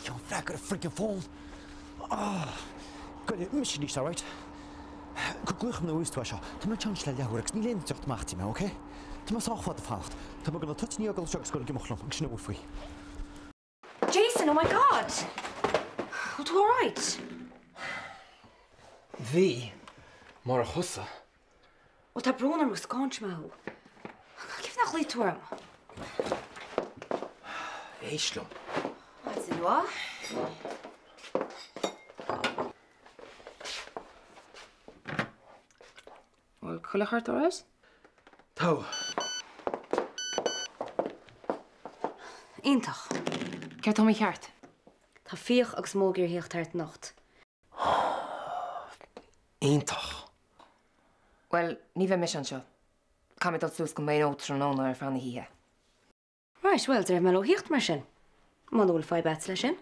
Ceann freagair an freaking phone. Ah! Goile, mise arís, alright? Cuir glaoch orm nuair a bhuafas tú é seo. Tá mé anseo anois le leathuair agus níl aon teacht amach mé, ok? Tá mé sách fada fanacht. Tá mé ag dul na toitíní a fhágáil anseo agus ag dul ag imeacht liom agus sin a bhfuil faoi. Jason, oh my God! Bhfuil tú alright? Bhí, murach thusa. Bhuel, tá brón orm gur scáinsigh mé thú. Cén fáth nár ghlaoigh tú orm? Éist liom. Maidin mhaith. Bhfuil chuile shórt alright? Tá. Iontach. Céard atá mícheart? Tá Fiach agus Mó ag iarraidh a theacht thart anocht. Iontach. Bhuel, ní bheidh mise anseo. Caithfidh mé dul suas go Maigh Eo tráthnóna ar feadh na hoíche. Right, bhuel, déarfaidh mé leo theacht mar sin. Muna bhfuil fadhb agat leis sin.